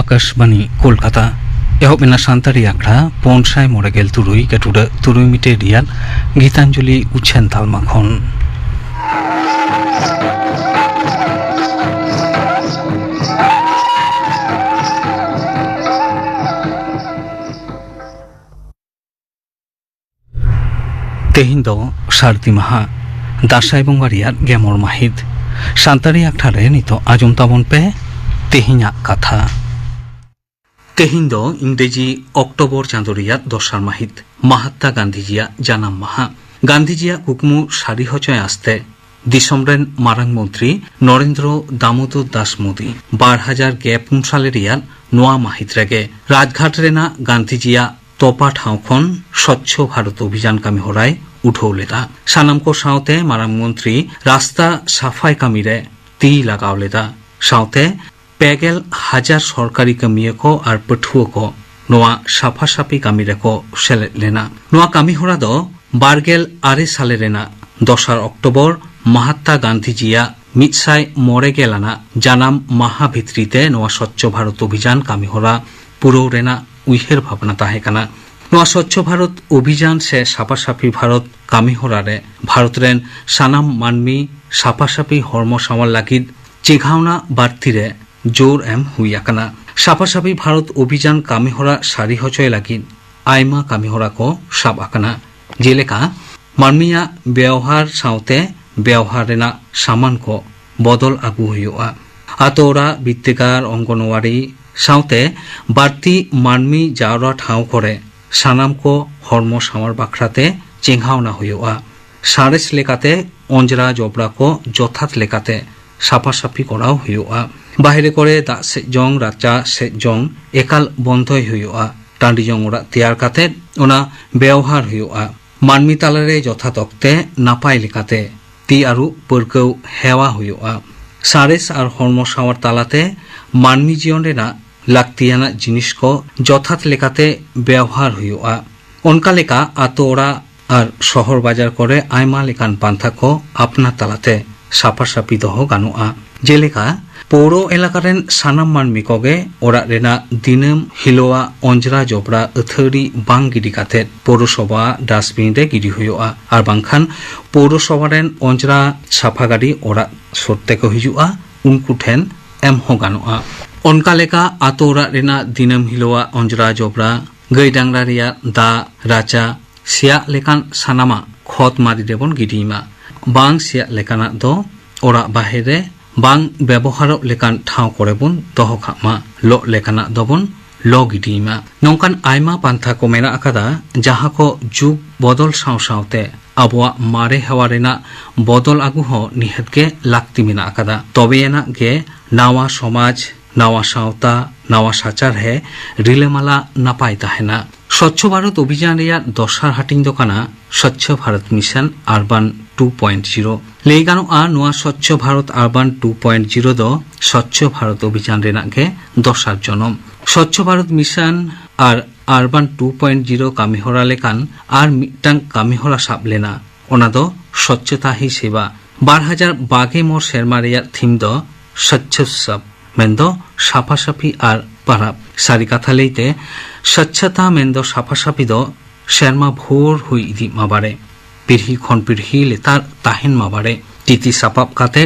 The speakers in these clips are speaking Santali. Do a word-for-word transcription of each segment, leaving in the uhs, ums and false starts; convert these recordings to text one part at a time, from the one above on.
ᱟᱠᱟᱥᱵᱟᱱᱤ ᱠᱳᱞᱠᱟᱛᱟ᱾ ᱮᱦᱚᱵ ᱮᱱᱟ ᱥᱟᱱᱛᱟᱲᱤ ᱟᱠᱷᱲᱟ ᱯᱩᱱ ᱥᱟᱭ ᱢᱚᱬᱮ ᱜᱮᱞ ᱛᱩᱨᱩᱭ ᱜᱟᱹᱴᱩᱰᱟᱹ ᱛᱩᱨᱩᱭ ᱢᱤᱴᱟᱨ ᱨᱮᱭᱟᱜ ᱜᱤᱛᱟᱧᱡᱚᱞᱤ ᱩᱪᱷᱟᱹᱱ ᱛᱟᱞᱢᱟ ᱠᱷᱚᱱ᱾ ᱛᱮᱦᱮᱧ ᱫᱚ ᱥᱟᱹᱨᱫᱤ ᱢᱟᱦᱟ, ᱫᱟᱸᱥᱟᱭ ᱵᱚᱸᱜᱟ ᱨᱮᱭᱟᱜ ᱜᱮᱢᱚᱬ ᱢᱟᱹᱦᱤᱛ᱾ ᱥᱟᱱᱛᱟᱲᱤ ᱟᱠᱷᱲᱟ ᱨᱮ ᱱᱤᱛᱚᱜ ᱟᱸᱡᱚᱢ ᱛᱟᱵᱚᱱ ᱯᱮ ᱛᱮᱦᱮᱧᱟᱜ ᱠᱟᱛᱷᱟ᱾ ᱛᱮᱦᱮᱧ ᱫᱚ ᱤᱝᱨᱮᱡᱤ ᱚᱠᱴᱳᱵᱚᱨ ᱪᱟᱸᱫᱳ ᱨᱮᱭᱟᱜ ᱫᱚᱥᱟᱨ ᱢᱟᱹᱦᱤᱛ, ᱢᱟᱦᱟᱛᱢᱟ ᱜᱟᱱᱫᱷᱤᱡᱤᱭᱟᱜ ᱡᱟᱱᱟᱢ ᱢᱟᱦᱟ᱾ ᱜᱟᱱᱫᱷᱤᱡᱤᱭᱟᱜ ᱠᱩᱠᱢᱩ ᱥᱟᱹᱨᱤ ᱦᱚᱪᱚᱭ ᱟᱥᱛᱮ ᱫᱤᱥᱚᱢ ᱨᱮᱱ ᱢᱟᱨᱟᱝ ᱢᱚᱱᱛᱨᱤ ᱱᱚᱨᱮᱱᱫᱨᱚ ᱫᱟᱢᱳᱫᱚᱨ ᱫᱟᱥ ᱢᱳᱫᱤ ᱵᱟᱨ ᱦᱟᱡᱟᱨ ᱜᱮᱞ ᱯᱩᱱ ᱥᱟᱞᱮ ᱨᱮᱭᱟᱜ ᱱᱚᱣᱟ ᱢᱟᱹᱦᱤᱛ ᱨᱮᱜᱮ ᱨᱟᱡᱽᱜᱷᱟᱴ ᱨᱮᱱᱟᱜ ᱜᱟᱱᱫᱷᱤᱡᱤᱭᱟᱜ ᱛᱚᱯᱟ ᱴᱷᱟᱶ ᱠᱷᱚᱱ ᱥᱚᱪᱪᱷᱚ ᱵᱷᱟᱨᱚᱛ ᱚᱵᱷᱤᱡᱟᱱ ᱠᱟᱹᱢᱤ ᱦᱚᱨᱟᱭ ᱩᱰᱷᱟᱹᱣ ᱞᱮᱫᱟ᱾ ᱥᱟᱱᱟᱢ ᱠᱚ ᱥᱟᱶᱛᱮ ᱢᱟᱨᱟᱝ ᱢᱚᱱᱛᱨᱤ ᱨᱟᱥᱛᱟ ᱥᱟᱯᱷᱟᱭ ᱠᱟᱹᱢᱤ ᱨᱮ ᱛᱤ ᱞᱟᱜᱟᱣ ᱞᱮᱫᱟ᱾ ᱥᱟᱶᱛᱮ ᱯᱮ ᱜᱮᱞ ᱦᱟᱡᱟᱨ ᱥᱚᱨᱠᱟᱨᱤ ᱠᱟᱹᱢᱤᱭᱟᱹ ᱠᱚ ᱟᱨ ᱯᱟᱹᱴᱷᱩᱣᱟᱹ ᱠᱚ ᱱᱚᱣᱟ ᱥᱟᱯᱷᱟ ᱥᱟᱯᱷᱤ ᱠᱟᱹᱢᱤ ᱨᱮᱠᱚ ᱥᱮᱞᱮᱫ ᱞᱮᱱᱟ᱾ ᱱᱚᱣᱟ ᱠᱟᱹᱢᱤ ᱦᱚᱨᱟ ᱫᱚ ᱵᱟᱨ ᱜᱮᱞ ᱟᱨᱮ ᱥᱟᱞᱮ ᱨᱮᱱᱟᱜ ᱫᱚᱥᱟᱨ ᱚᱠᱴᱳᱵᱚᱨ ᱢᱟᱦᱟᱛᱢᱟ ᱜᱟᱱᱫᱷᱤᱡᱤᱭᱟᱜ ᱢᱤᱫ ᱥᱟᱭ ᱢᱚᱬᱮ ᱜᱮᱞ ᱟᱱᱟᱜ ᱡᱟᱱᱟᱢ ᱢᱟᱦᱟ ᱵᱷᱤᱛᱨᱤ ᱛᱮ ᱱᱚᱣᱟ ᱥᱚᱪᱪᱷᱚ ᱵᱷᱟᱨᱚᱛ ᱚᱵᱷᱤᱡᱟᱱ ᱠᱟᱹᱢᱤ ᱦᱚᱨᱟ ᱯᱩᱨᱟᱹᱣ ᱨᱮᱱᱟᱜ ᱩᱭᱦᱟᱹᱨ ᱵᱷᱟᱵᱽᱱᱟ ᱛᱟᱦᱮᱸ ᱠᱟᱱᱟ᱾ ᱱᱚᱣᱟ ᱥᱚᱪᱪᱷᱚ ᱵᱷᱟᱨᱚᱛ ᱚᱵᱷᱤᱡᱟᱱ ᱥᱮ ᱥᱟᱯᱷᱟ ᱥᱟᱯᱷᱤ ᱵᱷᱟᱨᱚᱛ ᱠᱟᱹᱢᱤ ᱦᱚᱨᱟ ᱨᱮ ᱵᱷᱟᱨᱚᱛ ᱨᱮᱱ ᱥᱟᱱᱟᱢ ᱢᱟᱹᱱᱢᱤ ᱥᱟᱯᱷᱟ ᱥᱟᱯᱷᱤ ᱦᱚᱲᱢᱚ ᱥᱟᱶᱟᱨ ᱞᱟᱹᱜᱤᱫ ᱪᱮᱸᱜᱷᱟᱣᱱᱟ ᱵᱟᱹᱲᱛᱤ ᱨᱮ ᱡᱳᱨ ᱮᱢ ᱦᱩᱭ ᱟᱠᱟᱱᱟ᱾ ᱥᱟᱯᱷᱟ ᱥᱟᱯᱷᱤ ᱵᱷᱟᱨᱚᱛ ᱚᱵᱷᱤᱡᱟᱱ ᱠᱟᱹᱢᱤ ᱦᱚᱨᱟ ᱥᱟᱹᱨᱤ ᱦᱚᱪᱚᱭ ᱞᱟᱹᱜᱤᱫ ᱟᱭᱢᱟ ᱠᱟᱹᱢᱤ ᱦᱚᱨᱟ ᱠᱚ ᱥᱟᱵ ᱟᱠᱟᱱᱟ, ᱡᱮᱞᱮᱠᱟ ᱢᱟᱹᱱᱢᱤᱭᱟᱜ ᱵᱮᱣᱦᱟᱨ ᱥᱟᱶᱛᱮ ᱵᱮᱣᱦᱟᱨ ᱨᱮᱱᱟᱜ ᱥᱟᱢᱟᱱ ᱠᱚ ᱵᱚᱫᱚᱞ ᱟᱹᱜᱩ ᱦᱩᱭᱩᱜᱼᱟ᱾ ᱟᱛᱳ ᱚᱲᱟᱜ, ᱵᱤᱫᱽᱫᱟᱹᱜᱟᱲ, ᱚᱝᱜᱚᱱᱣᱟᱲᱤ ᱥᱟᱶᱛᱮ ᱵᱟᱹᱲᱛᱤ ᱢᱟᱹᱱᱢᱤ ᱡᱟᱣᱨᱟ ᱴᱷᱟᱶ ᱠᱚᱨᱮ ᱥᱟᱱᱟᱢ ᱠᱚ ᱦᱚᱲᱢᱚ ᱥᱟᱶᱟᱨ ᱵᱟᱠᱷᱨᱟᱛᱮ ᱪᱮᱸᱜᱷᱟᱣᱱᱟ ᱦᱩᱭᱩᱜᱼᱟ᱾ ᱥᱟᱬᱮᱥ ᱞᱮᱠᱟᱛᱮ ᱚᱸᱡᱽᱨᱟ ᱡᱚᱵᱽᱨᱟ ᱠᱚ ᱡᱚᱛᱷᱟᱛ ᱞᱮᱠᱟᱛᱮ ᱥᱟᱯᱷᱟ ᱥᱟᱯᱷᱤ ᱠᱚᱨᱟᱣ ᱦᱩᱭᱩᱜᱼᱟ᱾ ᱵᱟᱦᱨᱮ ᱠᱚᱨᱮ ᱫᱟᱜ ᱥᱮᱫ ᱡᱚᱝ, ᱨᱟᱪᱟ ᱥᱮᱫ ᱡᱚᱝ ᱮᱠᱟᱞ ᱵᱚᱱᱫᱚᱭ ᱦᱩᱭᱩᱜᱼᱟ᱾ ᱴᱟᱺᱰᱤ ᱡᱚᱝ ᱚᱲᱟᱜ ᱛᱮᱭᱟᱨ ᱠᱟᱛᱮ ᱚᱱᱟ ᱵᱮᱣᱦᱟᱨ ᱦᱩᱭᱩᱜᱼᱟ᱾ ᱢᱟᱹᱱᱢᱤ ᱛᱟᱞᱟᱨᱮ ᱡᱚᱛᱷᱟᱛ ᱚᱠᱛᱮ ᱱᱟᱯᱟᱭ ᱞᱮᱠᱟᱛᱮ ᱛᱤ ᱟᱹᱨᱩᱵ ᱯᱟᱹᱨᱠᱟᱹᱣ ᱦᱮᱣᱟ ᱦᱩᱭᱩᱜᱼᱟ᱾ ᱥᱟᱬᱮᱥ ᱟᱨ ᱦᱚᱲᱢᱚ ᱥᱟᱶᱟᱨ ᱛᱟᱞᱟᱛᱮ ᱢᱟᱹᱱᱢᱤ ᱡᱤᱭᱚᱱ ᱨᱮᱱᱟᱜ ᱞᱟᱹᱠᱛᱤᱭᱟᱱᱟᱜ ᱡᱤᱱᱤᱥ ᱠᱚ ᱡᱚᱛᱷᱟᱛ ᱞᱮᱠᱟᱛᱮ ᱵᱮᱣᱦᱟᱨ ᱦᱩᱭᱩᱜᱼᱟ᱾ ᱚᱱᱠᱟ ᱞᱮᱠᱟ ᱟᱛᱳ ᱚᱲᱟᱜ ᱟᱨ ᱥᱚᱦᱚᱨ ᱵᱟᱡᱟᱨ ᱠᱚᱨᱮ ᱟᱭᱢᱟ ᱞᱮᱠᱟᱱ ᱯᱟᱱᱛᱷᱟ ᱠᱚ ᱟᱯᱱᱟᱨ ᱛᱟᱞᱟᱛᱮ ᱥᱟᱯᱷᱟ ᱥᱟᱯᱷᱤ ᱫᱚᱦᱚ ᱜᱟᱱᱚᱜᱼᱟ᱾ ᱡᱮᱞᱮᱠᱟ, ᱯᱳᱣᱨᱚ ᱮᱞᱟᱠᱟ ᱨᱮᱱ ᱥᱟᱱᱟᱢ ᱢᱟᱹᱱᱢᱤ ᱠᱚᱜᱮ ᱚᱲᱟᱜ ᱨᱮᱱᱟᱜ ᱫᱤᱱᱟᱹᱢ ᱦᱤᱞᱳᱜᱟᱜ ᱚᱸᱡᱽᱨᱟ ᱡᱚᱵᱽᱨᱟ ᱟᱹᱛᱷᱟᱹᱲᱤ ᱵᱟᱝ ᱜᱤᱰᱤ ᱠᱟᱛᱮ ᱯᱳᱣᱨᱚᱥᱚᱵᱷᱟ ᱰᱟᱥᱴᱵᱤᱱ ᱨᱮ ᱜᱤᱰᱤ ᱦᱩᱭᱩᱜᱼᱟ, ᱟᱨ ᱵᱟᱝᱠᱷᱟᱱ ᱯᱳᱣᱨᱚᱥᱚᱵᱷᱟ ᱨᱮᱱ ᱚᱸᱡᱽᱨᱟ ᱥᱟᱯᱷᱟ ᱜᱟᱹᱰᱤ ᱚᱲᱟᱜ ᱥᱩᱨ ᱛᱮᱠᱚ ᱦᱤᱡᱩᱜᱼᱟ, ᱩᱱᱠᱩ ᱴᱷᱮᱱ ᱮᱢ ᱦᱚᱸ ᱜᱟᱱᱚᱜᱼᱟ᱾ ᱚᱱᱠᱟ ᱞᱮᱠᱟ ᱟᱛᱳ ᱚᱲᱟᱜ ᱨᱮᱱᱟᱜ ᱫᱤᱱᱟᱹᱢ ᱦᱤᱞᱳᱜᱟᱜ ᱚᱸᱡᱽᱨᱟ ᱡᱚᱵᱽᱨᱟ, ᱜᱟᱹᱭ ᱰᱟᱝᱨᱟ ᱨᱮᱭᱟᱜ ᱫᱟᱜ, ᱨᱟᱪᱟ, ᱥᱮᱭᱟᱜ ᱞᱮᱠᱟᱱ ᱥᱟᱱᱟᱢᱟᱜ ᱠᱷᱚᱛ ᱢᱟᱸᱫᱮ ᱨᱮᱵᱚᱱ ᱜᱤᱰᱤᱭ ᱢᱟ᱾ ᱵᱟᱝ ᱥᱮᱭᱟᱜ ᱞᱮᱠᱟᱱᱟᱜ ᱫᱚ ᱚᱲᱟᱜ ᱵᱟᱦᱮᱨ ᱨᱮ ᱵᱟᱝ ᱵᱮᱵᱚᱦᱟᱨᱚᱜ ᱞᱮᱠᱟᱱ ᱴᱷᱟᱶ ᱠᱚᱨᱮ ᱵᱚᱱ ᱫᱚᱦᱚ ᱠᱟᱜ ᱢᱟ᱾ ᱞᱚᱜ ᱞᱮᱠᱟᱱᱟᱜ ᱫᱚᱵᱚᱱ ᱞᱚ ᱜᱤᱰᱤᱭ ᱢᱟ᱾ ᱱᱚᱝᱠᱟᱱ ᱟᱭᱢᱟ ᱯᱟᱱᱛᱷᱟ ᱠᱚ ᱢᱮᱱᱟᱜ ᱟᱠᱟᱫᱟ, ᱡᱟᱦᱟᱸ ᱠᱚ ᱡᱩᱜᱽ ᱵᱚᱫᱚᱞ ᱥᱟᱶ ᱥᱟᱶᱛᱮ ᱟᱵᱚᱣᱟᱜ ᱢᱟᱨᱮ ᱦᱮᱣᱟ ᱨᱮᱱᱟᱜ ᱵᱚᱫᱚᱞ ᱟᱹᱜᱩ ᱦᱚᱸ ᱱᱤᱦᱟᱹᱛ ᱜᱮ ᱞᱟᱹᱠᱛᱤ ᱢᱮᱱᱟᱜ ᱟᱠᱟᱫᱟ᱾ ᱛᱚᱵᱮᱭᱟᱱᱟᱜ ᱜᱮ ᱱᱟᱣᱟ ᱥᱚᱢᱟᱡᱽ, ᱱᱟᱣᱟ ᱥᱟᱶᱛᱟ, ᱱᱟᱣᱟ ᱥᱟᱪᱟᱨᱦᱮ ᱨᱤᱞᱟᱹᱢᱟᱞᱟ ᱱᱟᱯᱟᱭ ᱛᱟᱦᱮᱱᱟ᱾ ᱥᱚᱪᱪᱷᱚ ᱵᱷᱟᱨᱚᱛ ᱚᱵᱷᱤᱡᱟᱱ ᱨᱮᱭᱟᱜ ᱫᱚᱥᱟᱨ ᱦᱟᱹᱴᱤᱧ ᱫᱚ ᱠᱟᱱᱟ Swachh Bharat mission urban two point zero. ᱞᱟᱹᱭ ᱜᱟᱱᱚᱜᱼᱟ, ᱱᱚᱣᱟ Swachh Bharat urban two point zero ᱫᱚ ᱥᱚᱪᱪᱷᱚ ᱵᱷᱟᱨᱚᱛ ᱚᱵᱷᱤᱡᱟᱱ ᱨᱮᱱᱟᱜ ᱜᱮ ᱫᱚᱥᱟᱨ ᱡᱚᱱᱚᱢ᱾ ᱥᱚᱪᱪᱷᱚ ᱵᱷᱟᱨᱚᱛ ᱢᱤᱥᱚᱱ ᱟᱨ ᱟᱨᱵᱟᱱ ᱴᱩ ᱯᱚᱭᱮᱱᱴ ᱡᱤᱨᱳ ᱠᱟᱹᱢᱤᱦᱚᱨᱟ ᱞᱮᱠᱟᱱ ᱟᱨ ᱢᱤᱫᱴᱟᱝ ᱠᱟᱹᱢᱤᱦᱚᱨᱟ ᱥᱟᱵ ᱞᱮᱱᱟ, ᱚᱱᱟ ᱫᱚ ᱥᱚᱪᱪᱷᱚᱛᱟ ᱦᱤ ᱥᱮᱵᱟ᱾ ᱵᱟᱨ ᱦᱟᱡᱟᱨ ᱵᱟᱜᱮ ᱢᱚᱬᱮ ᱥᱮᱨᱢᱟ ᱨᱮᱭᱟᱜ ᱛᱷᱤᱢ ᱫᱚ ᱥᱚᱪᱪᱷᱚ ᱩᱛᱥᱚᱵ, ᱢᱮᱱᱫᱚ ᱥᱟᱯᱷᱟ ᱥᱟᱯᱷᱤ ᱟᱨ ᱯᱟᱨᱟᱵᱽ᱾ ᱥᱟᱹᱨᱤ ᱠᱟᱛᱷᱟ ᱞᱟᱹᱭᱛᱮ, ᱥᱚᱪᱪᱷᱚᱛᱟ ᱢᱮᱱᱫᱚ ᱥᱟᱯᱷᱟ ᱥᱟᱯᱷᱤ ᱫᱚ ᱥᱮᱨᱢᱟ ᱵᱷᱳᱨ ᱦᱩᱭ ᱤᱫᱤᱜ ᱢᱟ ᱵᱟᱨᱮ, ᱯᱤᱲᱦᱤ ᱠᱷᱚᱱ ᱯᱤᱲᱦᱤ ᱞᱮᱛᱟᱲ ᱛᱟᱦᱮᱱ ᱢᱟ ᱵᱟᱨᱮ᱾ ᱛᱤᱛᱤ ᱥᱟᱯᱟᱵ ᱠᱟᱛᱮ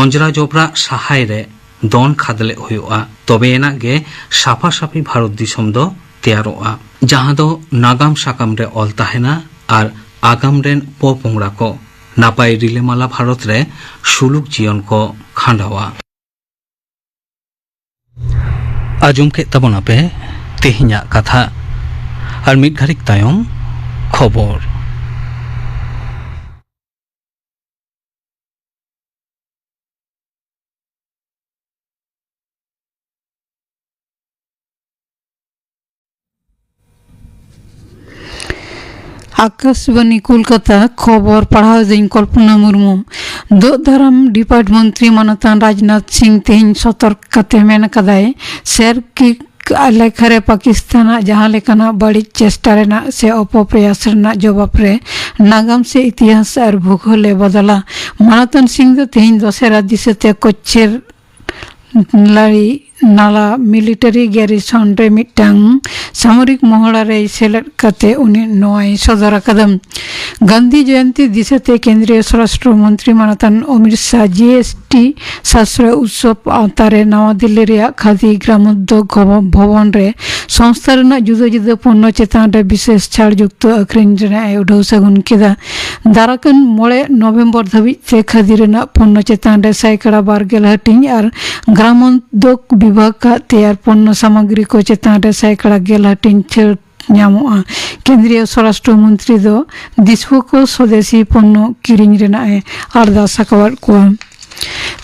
ᱚᱸᱡᱽᱨᱟ ᱡᱚᱵᱽᱨᱟ ᱥᱟᱦᱟᱭ ᱨᱮ ᱫᱚᱱ ᱠᱷᱟᱫᱽᱞᱮᱜ ᱦᱩᱭᱩᱜᱼᱟ, ᱛᱚᱵᱮ ᱮᱱᱟᱜ ᱜᱮ ᱥᱟᱯᱷᱟ ᱥᱟᱯᱷᱤ ᱵᱷᱟᱨᱚᱛ ᱫᱤᱥᱚᱢ ᱫᱚ ᱛᱮᱭᱟᱨᱚᱜᱼᱟ, ᱡᱟᱦᱟᱸ ᱫᱚ ᱱᱟᱜᱟᱢ ᱥᱟᱠᱟᱢ ᱨᱮ ᱚᱞ ᱛᱟᱦᱮᱱᱟ ᱟᱨ ᱟᱜᱟᱢ ᱨᱮᱱ ᱯᱚᱯᱚᱝᱲᱟ ᱠᱚ ᱱᱟᱯᱟᱭ ᱨᱤᱞᱟᱹᱢᱟᱞᱟ ᱵᱷᱟᱨᱚᱛ ᱨᱮ ᱥᱩᱞᱩᱠ ᱡᱤᱭᱚᱱ ᱠᱚ ᱠᱷᱟᱸᱰᱟᱣᱟ᱾ ᱟᱸᱡᱚᱢ ᱠᱮᱫ ᱛᱟᱵᱚᱱᱟᱯᱮ ᱛᱮᱦᱮᱧᱟᱜ ᱠᱟᱛᱷᱟ᱾ ᱟᱨ ᱢᱤᱫ ᱜᱷᱟᱹᱲᱤᱠ ᱛᱟᱭᱚᱢ ᱠᱷᱚᱵᱚᱨ᱾ ᱟᱠᱟᱥᱵᱟᱱᱤ ᱠᱳᱞᱠᱟᱛᱟ, ᱠᱷᱚᱵᱚᱨ ᱯᱟᱲᱦᱟᱣ ᱫᱟᱹᱧ ᱠᱚᱞᱯᱚᱱᱟ ᱢᱩᱨᱢᱩ᱾ ᱫᱳᱜ ᱫᱷᱟᱨᱟᱢ ᱰᱤᱯᱟᱨᱴ ᱢᱚᱱᱛᱨᱤ ᱢᱟᱱᱚᱛᱟᱱ ᱨᱟᱡᱽᱱᱟᱛᱷ ᱥᱤᱝ ᱛᱮᱦᱮᱧ ᱥᱚᱛᱚᱨᱠ ᱠᱟᱛᱮ ᱢᱮᱱ ᱟᱠᱟᱫᱟᱭ, ᱥᱮᱨ ᱠᱤ ᱞᱮᱠᱷᱟ ᱨᱮ ᱯᱟᱠᱤᱥᱛᱟᱱᱟᱜ ᱡᱟᱦᱟᱸ ᱞᱮᱠᱟᱱᱟᱜ ᱵᱟᱹᱲᱤᱡ ᱪᱮᱥᱴᱟ ᱨᱮᱱᱟᱜ ᱥᱮ ᱚᱯᱚᱯᱨᱚᱭᱟᱥ ᱨᱮᱱᱟᱜ ᱡᱚᱵᱟᱵ ᱨᱮ ᱱᱟᱜᱟᱢ ᱥᱮ ᱤᱛᱤᱦᱟᱥ ᱟᱨ ᱵᱷᱩᱜᱳᱞ ᱮ ᱵᱚᱫᱚᱞᱟ᱾ ᱢᱟᱱᱚᱛᱟᱱ ᱥᱤᱝ ᱫᱚ ᱛᱮᱦᱮᱧ ᱫᱚᱥᱮᱨᱟ ᱫᱤᱥᱟᱹᱛᱮ ᱠᱚᱪᱪᱮᱨ ᱞᱟᱲᱤ ᱱᱟᱞᱟ ᱢᱤᱞᱤᱴᱟᱨᱤ ᱜᱮᱨᱤᱥᱚᱱ ᱨᱮ ᱢᱤᱫᱴᱟᱝ ᱥᱟᱢᱚᱨᱤᱠ ᱢᱚᱦᱲᱟ ᱨᱮᱭ ᱥᱮᱞᱮᱫ ᱠᱟᱛᱮ ᱩᱱᱤ ᱱᱚᱣᱟᱭ ᱥᱚᱫᱚᱨ ᱟᱠᱟᱫᱟ᱾ ᱜᱟᱱᱫᱷᱤ ᱡᱚᱭᱚᱱᱛᱤ ᱫᱤᱥᱟᱹᱛᱮ ᱠᱮᱱᱫᱨᱤᱭᱚ ᱥᱚᱨᱟᱥᱴᱨᱚ ᱢᱚᱱᱛᱨᱤ ᱢᱟᱱᱚᱛᱟᱱ ᱚᱢᱤᱛ ᱥᱟᱦ ᱡᱤ ᱮᱥ ᱴᱤ ᱥᱟᱥᱨᱚ ᱩᱛᱥᱚᱵ ᱟᱣᱛᱟ ᱨᱮ ᱱᱟᱣᱟ ᱫᱤᱞᱞᱤ ᱨᱮᱭᱟᱜ ᱠᱷᱟᱫᱤ ᱜᱨᱟᱢᱳᱫᱽᱭᱳᱜᱽ ᱵᱷᱚᱵᱚᱱ ᱨᱮ ᱥᱚᱝᱥᱛᱷᱟ ᱨᱮᱱᱟᱜ ᱡᱩᱫᱟᱹ ᱡᱩᱫᱟᱹ ᱯᱚᱱᱱᱚ ᱪᱮᱛᱟᱱ ᱨᱮ ᱵᱤᱥᱮᱥ ᱪᱷᱟᱲ ᱡᱩᱠᱛᱚ ᱟᱹᱠᱷᱨᱤᱧ ᱨᱮᱱᱟᱜ ᱮ ᱩᱰᱷᱟᱹᱣ ᱥᱟᱹᱜᱩᱱ ᱠᱮᱫᱟ᱾ ᱫᱟᱨᱟᱠᱟᱱ ᱢᱚᱬᱮ ᱱᱚᱵᱷᱮᱢᱵᱚᱨ ᱫᱷᱟᱹᱵᱤᱡ ᱛᱮ ᱠᱷᱟᱫᱤ ᱨᱮᱱᱟᱜ ᱯᱚᱱᱱᱚ ᱪᱮᱛᱟᱱ ᱨᱮ ᱥᱟᱭᱠᱟᱲᱟ ᱵᱟᱨ ᱜᱮᱞ ᱦᱟᱹᱴᱤᱧ ᱟᱨ ᱜᱨᱟᱢᱳᱫᱽᱭᱳᱜᱽ ᱵᱤᱵᱷᱟᱜᱽ ᱟᱜ ᱛᱮᱭᱟᱨ ᱯᱚᱱᱱᱚ ᱥᱟᱢᱟᱜᱨᱤ ᱠᱚ ᱪᱮᱛᱟᱱ ᱨᱮ ᱥᱟᱭᱠᱟᱲᱟ ᱜᱮᱞ ᱦᱟᱹᱴᱤᱧ ᱪᱷᱟᱹᱲ ᱧᱟᱢᱚᱜᱼᱟ᱾ ᱠᱮᱱᱫᱨᱤᱭᱚ ᱥᱚᱨᱟᱥᱴᱨᱚ ᱢᱚᱱᱛᱨᱤ ᱫᱚ ᱫᱤᱥᱩᱣᱟᱹ ᱠᱚ ᱥᱚᱫᱮᱥᱤ ᱯᱚᱱᱱᱚ ᱠᱤᱨᱤᱧ ᱨᱮᱱᱟᱜ ᱮ ᱟᱨᱫᱟᱥ ᱟᱠᱟᱣᱟᱫ ᱠᱚᱣᱟ᱾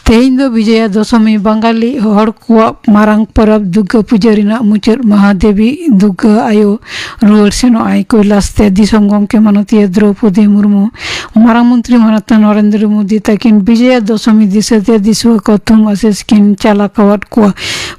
ᱛᱮᱦᱮᱧ ᱫᱚ ᱵᱤᱡᱚᱭᱟ ᱫᱚᱥᱚᱢᱤ, ᱵᱟᱝᱜᱟᱞᱤ ᱦᱚᱲ ᱠᱚᱣᱟᱜ ᱢᱟᱨᱟᱝ ᱯᱚᱨᱚᱵᱽ ᱫᱩᱨᱜᱟᱹ ᱯᱩᱡᱟᱹ ᱨᱮᱱᱟᱜ ᱢᱩᱪᱟᱹᱫ ᱢᱟᱦᱟ᱾ ᱫᱮᱵᱤ ᱫᱩᱨᱜᱟᱹ ᱟᱭᱳ ᱨᱩᱣᱟᱹᱲ ᱥᱮᱱᱚᱜ ᱟᱭ ᱠᱚᱭᱞᱟᱥ ᱛᱮ᱾ ᱫᱤᱥᱚᱢ ᱜᱚᱢᱠᱮ ᱢᱟᱱᱚᱛᱤᱭᱟᱹ ᱫᱨᱚᱣᱯᱚᱫᱤ ᱢᱩᱨᱢᱩ, ᱢᱟᱨᱟᱝ ᱢᱚᱱᱛᱨᱤ ᱢᱟᱱᱚᱛ ᱱᱚᱨᱮᱱᱫᱨᱚ ᱢᱳᱫᱤ ᱛᱟᱹᱠᱤᱱ ᱵᱤᱡᱚᱭᱟ ᱫᱚᱥᱚᱢᱤ ᱫᱤᱥᱟᱹᱛᱮ ᱫᱤᱥᱩᱣᱟᱹ ᱠᱚ ᱛᱷᱩᱢ ᱟᱥᱤᱥ ᱠᱤᱱ ᱪᱟᱞ ᱟᱠᱟᱣᱟᱫ ᱠᱚᱣᱟ᱾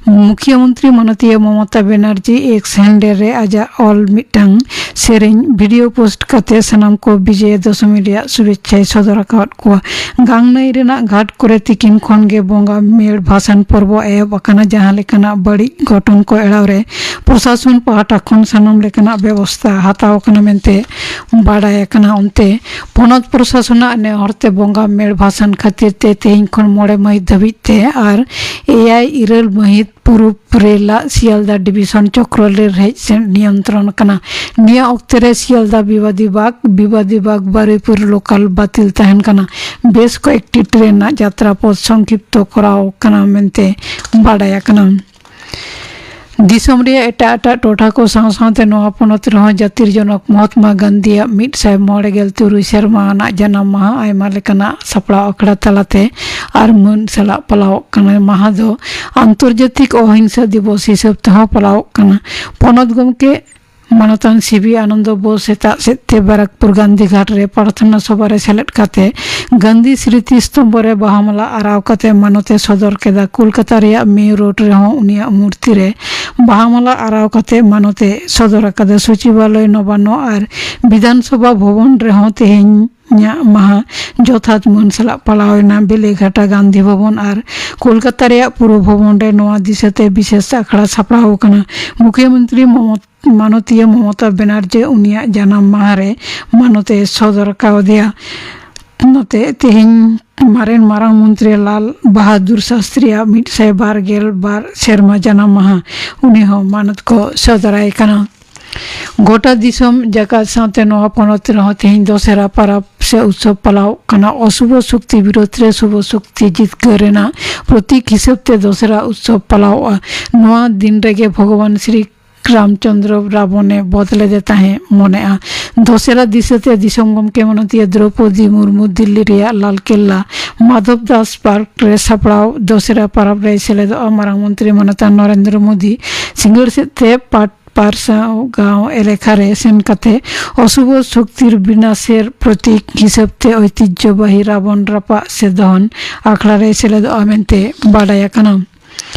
ᱢᱩᱠᱷᱭᱟᱹ ᱢᱚᱱᱛᱨᱤ ᱢᱟᱱᱚᱛᱤᱭᱟᱹ ᱢᱚᱢᱚᱛᱟ ᱵᱮᱱᱟᱨᱡᱤ ᱮᱠᱥ ᱦᱮᱱᱰᱮᱞ ᱨᱮ ᱟᱡᱟᱜ ᱚᱞ ᱢᱤᱫᱴᱟᱝ ᱥᱮᱨᱮᱧ ᱵᱷᱤᱰᱤᱭᱳ ᱯᱳᱥᱴ ᱠᱟᱛᱮ ᱥᱟᱱᱟᱢ ᱠᱚ ᱵᱤᱡᱚᱭᱟ ᱫᱚᱥᱚᱢᱤ ᱨᱮᱭᱟᱜ ᱥᱩᱵᱷᱮᱪᱪᱷᱟᱭ ᱥᱚᱫᱚᱨ ᱟᱠᱟᱣᱟᱫ ᱠᱚᱣᱟ᱾ ᱜᱟᱝ ᱱᱟᱹᱭ ᱨᱮᱱᱟᱜ ᱜᱷᱟᱴ ᱠᱚᱨᱮ ᱛᱤᱠᱤᱱ ᱠᱷᱚᱱ ᱜᱮ ᱵᱚᱸᱜᱟ ᱢᱮᱲ ᱵᱷᱟᱥᱟᱱ ᱯᱚᱨᱵᱚ ᱮᱦᱚᱵ ᱟᱠᱟᱱᱟ᱾ ᱡᱟᱦᱟᱸ ᱞᱮᱠᱟᱱᱟᱜ ᱵᱟᱹᱲᱤᱡ ᱜᱷᱚᱴᱚᱱ ᱠᱚ ᱮᱲᱟᱣ ᱨᱮ ᱯᱨᱚᱥᱟᱥᱚᱱ ᱯᱟᱦᱴᱟ ᱠᱷᱚᱱ ᱥᱟᱱᱟᱢ ᱞᱮᱠᱟᱱᱟᱜ ᱵᱮᱵᱚᱥᱛᱷᱟ ᱦᱟᱛᱟᱣ ᱟᱠᱟᱱᱟ ᱢᱮᱱᱛᱮ ᱵᱟᱰᱟᱭ ᱟᱠᱟᱱᱟ᱾ ᱚᱱᱛᱮ ᱯᱚᱱᱚᱛ ᱯᱨᱚᱥᱟᱥᱚᱱᱟᱜ ᱱᱮᱦᱚᱨ ᱛᱮ ᱵᱚᱸᱜᱟ ᱢᱮᱲ ᱵᱷᱟᱥᱟᱱ ᱠᱷᱟᱹᱛᱤᱨ ᱛᱮ ᱛᱮᱦᱮᱧ ᱠᱷᱚᱱ ᱢᱚᱬᱮ ᱢᱟᱹᱦᱤᱛ ᱫᱷᱟᱹᱵᱤᱡ ᱛᱮ ᱟᱨ ᱮᱭᱟᱭ ᱤᱨᱟᱹᱞ ᱢᱟᱹᱦᱤᱛ ᱯᱩᱨᱩᱵ ᱨᱮᱞᱟᱜ ᱥᱤᱭᱟᱞᱫᱟ ᱰᱤᱵᱤᱥᱚᱱ ᱪᱚᱠᱨᱚ ᱨᱮᱞ ᱦᱮᱡ ᱥᱮᱱ ᱱᱤᱭᱚᱱᱛᱨᱚᱱ ᱟᱠᱟᱱᱟ᱾ ᱱᱤᱭᱟᱹ ᱚᱠᱛᱮ ᱨᱮ ᱥᱤᱭᱟᱞᱫᱟ ᱵᱤᱵᱟᱫᱤ ᱵᱟᱜᱽ, ᱵᱤᱵᱟᱫᱤ ᱵᱟᱜᱽ ᱵᱟᱨᱩᱭᱯᱩᱨ ᱞᱳᱠᱟᱞ ᱵᱟᱹᱛᱤᱞ ᱛᱟᱦᱮᱱ ᱠᱟᱱᱟ᱾ ᱵᱮᱥ ᱠᱚᱭᱮᱠᱴᱤ ᱴᱨᱮᱱ ᱨᱮᱱᱟᱜ ᱡᱟᱛᱨᱟ ᱯᱚᱫ ᱥᱚᱝᱠᱷᱤᱯᱛᱚ ᱠᱚᱨᱟᱣ ᱠᱟᱱᱟ ᱢᱮᱱᱛᱮ ᱵᱟᱰᱟᱭ ᱟᱠᱟᱱᱟ᱾ ᱫᱤᱥᱚᱢ ᱨᱮᱭᱟᱜ ᱮᱴᱟᱜ ᱮᱴᱟᱜ ᱴᱚᱴᱷᱟ ᱠᱚ ᱥᱟᱶ ᱥᱟᱶᱛᱮ ᱱᱚᱣᱟ ᱯᱚᱱᱚᱛ ᱨᱮᱦᱚᱸ ᱡᱟᱹᱛᱤᱨ ᱡᱚᱱᱚᱠ ᱢᱚᱦᱟᱛᱢᱟ ᱜᱟᱱᱫᱷᱤᱭᱟᱜ ᱢᱤᱫ ᱥᱟᱭ ᱢᱚᱬᱮ ᱜᱮᱞ ᱛᱩᱨᱩᱭ ᱥᱮᱨᱢᱟ ᱟᱱᱟᱜ ᱡᱟᱱᱟᱢ ᱢᱟᱦᱟ ᱟᱭᱢᱟ ᱞᱮᱠᱟᱱᱟᱜ ᱥᱟᱯᱲᱟᱣ ᱟᱠᱷᱲᱟ ᱛᱟᱞᱟᱛᱮ ᱟᱨ ᱢᱟᱹᱱ ᱥᱟᱞᱟᱜ ᱯᱟᱞᱟᱣᱚᱜ ᱠᱟᱱᱟ᱾ ᱢᱟᱦᱟ ᱫᱚ ᱟᱱᱛᱚᱨᱡᱟᱛᱤᱠ ᱚᱦᱤᱝᱥᱟ ᱫᱤᱵᱚᱥ ᱦᱤᱥᱟᱹᱵ ᱛᱮᱦᱚᱸ ᱯᱟᱞᱟᱣᱚᱜ ᱠᱟᱱᱟ᱾ ᱯᱚᱱᱚᱛ ᱜᱚᱢᱠᱮ ᱢᱟᱱᱚᱛᱟᱱ ᱥᱤᱵᱤ ᱟᱱᱚᱱᱫᱚ ᱵᱳᱥ ᱥᱮᱛᱟᱜ ᱥᱮᱫ ᱛᱮ ᱵᱟᱨᱟᱠᱯᱩᱨ ᱜᱟᱱᱫᱷᱤ ᱜᱷᱟᱴ ᱨᱮ ᱯᱨᱟᱨᱛᱷᱚᱱᱟ ᱥᱚᱵᱷᱟ ᱨᱮ ᱥᱮᱞᱮᱫ ᱠᱟᱛᱮ ᱜᱟᱱᱫᱷᱤ ᱥᱢᱨᱤᱛᱤ ᱥᱛᱚᱢᱵᱷᱚ ᱨᱮ ᱵᱟᱦᱟ ᱢᱟᱞᱟ ᱟᱨᱟᱣ ᱠᱟᱛᱮ ᱢᱟᱱᱚᱛ ᱮ ᱥᱚᱫᱚᱨ ᱠᱮᱫᱟ᱾ ᱠᱳᱞᱠᱟᱛᱟ ᱨᱮᱭᱟᱜ ᱢᱮᱭᱚ ᱨᱳᱰ ᱨᱮᱦᱚᱸ ᱩᱱᱤᱭᱟᱜ ᱢᱩᱨᱛᱤ ᱨᱮ ᱵᱟᱦᱟ ᱢᱟᱞᱟ ᱟᱨᱟᱣ ᱠᱟᱛᱮ ᱢᱟᱱᱚᱛ ᱮ ᱥᱚᱫᱚᱨ ᱟᱠᱟᱫᱟ᱾ ᱥᱚᱪᱤᱵᱟᱞᱚᱭ, ᱱᱚᱵᱟᱱᱱᱚ ᱟᱨ ᱵᱤᱫᱷᱟᱱ ᱥᱚᱵᱷᱟ ᱵᱷᱚᱵᱚᱱ ᱨᱮᱦᱚᱸ ᱛᱮᱦᱮᱧ ᱧᱟᱜ ᱢᱟᱦᱟ ᱡᱚᱛᱷᱟᱛ ᱢᱟᱹᱱ ᱥᱟᱞᱟᱜ ᱯᱟᱞᱟᱣ ᱮᱱᱟ᱾ ᱵᱮᱞᱮᱜᱷᱟᱴᱟ ᱜᱟᱱᱫᱷᱤ ᱵᱷᱚᱵᱚᱱ ᱟᱨ ᱠᱳᱞᱠᱟᱛᱟ ᱨᱮᱭᱟᱜ ᱯᱩᱨᱚ ᱵᱷᱚᱵᱚᱱ ᱨᱮ ᱱᱚᱣᱟ ᱫᱤᱥᱟᱹᱛᱮ ᱵᱤᱥᱮᱥ ᱟᱠᱷᱲᱟ ᱥᱟᱯᱲᱟᱣ ᱟᱠᱟᱱᱟ᱾ ᱢᱩᱠᱷᱭᱚᱢᱚᱱᱛᱨᱤ ᱢᱚᱢᱚᱛ-, ᱢᱟᱱᱚᱛᱤᱭᱟᱹ ᱢᱚᱢᱚᱛᱟ ᱵᱮᱱᱟᱨᱡᱤ ᱩᱱᱤᱭᱟᱜ ᱡᱟᱱᱟᱢ ᱢᱟᱦᱟ ᱨᱮ ᱢᱟᱱᱚᱛ ᱮ ᱥᱚᱫᱚᱨ ᱠᱟᱣᱫᱮᱭᱟ᱾ ᱱᱚᱛᱮ ᱛᱮᱦᱮᱧ ᱢᱟᱨᱮᱱ ᱢᱟᱨᱟᱝ ᱢᱚᱱᱛᱨᱤ ᱞᱟᱞ ᱵᱟᱦᱟᱫᱩᱨ ᱥᱟᱥᱛᱨᱤᱭᱟᱜ ᱢᱤᱫ ᱥᱟᱭ ᱵᱟᱨ ᱜᱮᱞ ᱵᱟᱨ ᱥᱮᱨᱢᱟ ᱡᱟᱱᱟᱢ ᱢᱟᱦᱟ, ᱩᱱᱤ ᱦᱚᱸ ᱢᱟᱱᱚᱛ ᱠᱚ ᱥᱚᱫᱚᱨᱟᱭ ᱠᱟᱱᱟ᱾ ᱜᱚᱴᱟ ᱫᱤᱥᱚᱢ ᱡᱟᱠᱟᱛ ᱥᱟᱶᱛᱮ ᱱᱚᱣᱟ ᱯᱚᱱᱚᱛ ᱨᱮᱦᱚᱸ ᱛᱮᱦᱮᱧ ᱫᱚᱥᱮᱨᱟ ᱯᱟᱨᱟᱵᱽ ᱥᱮ ᱩᱛᱥᱚᱵ ᱯᱟᱞᱟᱣ ᱠᱟᱱᱟ᱾ ᱚᱥᱩᱵᱷ ᱥᱚᱠᱛᱤ ᱵᱤᱨᱩᱫᱷ ᱨᱮ ᱥᱩᱵᱷ ᱥᱚᱠᱛᱤ ᱡᱤᱛᱠᱟᱹᱨ ᱨᱮᱱᱟᱜ ᱯᱨᱚᱛᱤᱠ ᱦᱤᱥᱟᱹᱵ ᱛᱮ ᱫᱚᱥᱮᱨᱟ ᱩᱛᱥᱚᱵ ᱯᱟᱞᱟᱣᱚᱜᱼᱟ᱾ ᱱᱚᱣᱟ ᱫᱤᱱ ᱨᱮᱜᱮ ᱵᱷᱚᱜᱚᱵᱟᱱ ᱥᱨᱤ ᱨᱟᱢᱪᱚᱸᱫᱽᱨᱚ ᱨᱟᱵᱚᱱᱮ ᱵᱚᱫ ᱞᱮᱫᱮ ᱛᱟᱦᱮᱸ ᱢᱚᱱᱮᱜᱼᱟ᱾ ᱫᱚᱥᱮᱨᱟ ᱫᱤᱥᱟᱹᱛᱮ ᱫᱤᱥᱚᱢ ᱜᱚᱢᱠᱮ ᱢᱟᱱᱚᱛᱤᱭᱟᱹ ᱫᱨᱚᱯᱚᱫᱤ ᱢᱩᱨᱢᱩ ᱫᱤᱞᱞᱤ ᱨᱮᱭᱟᱜ ᱞᱟᱞ ᱠᱮᱞᱞᱟ ᱢᱟᱫᱷᱚᱵ ᱫᱟᱥ ᱯᱟᱨᱠ ᱨᱮ ᱥᱟᱯᱲᱟᱣ ᱫᱚᱥᱮᱨᱟ ᱯᱟᱨᱟᱵᱽ ᱨᱮᱭ ᱥᱮᱞᱮᱫᱚᱜᱼᱟ᱾ ᱢᱟᱨᱟᱝ ᱢᱚᱱᱛᱨᱤ ᱢᱟᱱᱚᱛᱟᱱ ᱱᱚᱨᱮᱱᱫᱨᱚ ᱢᱳᱫᱤ ᱥᱤᱸᱜᱟᱹᱲ ᱥᱮᱫ ᱛᱮ ᱯᱟᱴ ᱯᱟᱨᱥᱟᱣ ᱜᱟᱶ ᱮᱞᱟᱠᱟ ᱨᱮ ᱥᱮᱱ ᱠᱟᱛᱮ ᱚᱥᱩᱵᱷ ᱥᱚᱠᱛᱤᱨ ᱵᱤᱱᱟᱥᱮᱨ ᱯᱨᱚᱛᱤᱠ ᱦᱤᱥᱟᱹᱵ ᱛᱮ ᱳᱭᱛᱤᱡᱽᱡᱚᱵᱟᱦᱤ ᱨᱟᱵᱚᱱ ᱨᱟᱯᱟᱜ ᱥᱮ ᱫᱚᱦᱚᱱ ᱟᱠᱷᱲᱟ ᱨᱮᱭ ᱥᱮᱞᱮᱫᱚᱜᱼᱟ ᱢᱮᱱᱛᱮ ᱵᱟᱰᱟᱭ ᱟᱠᱟᱱᱟ᱾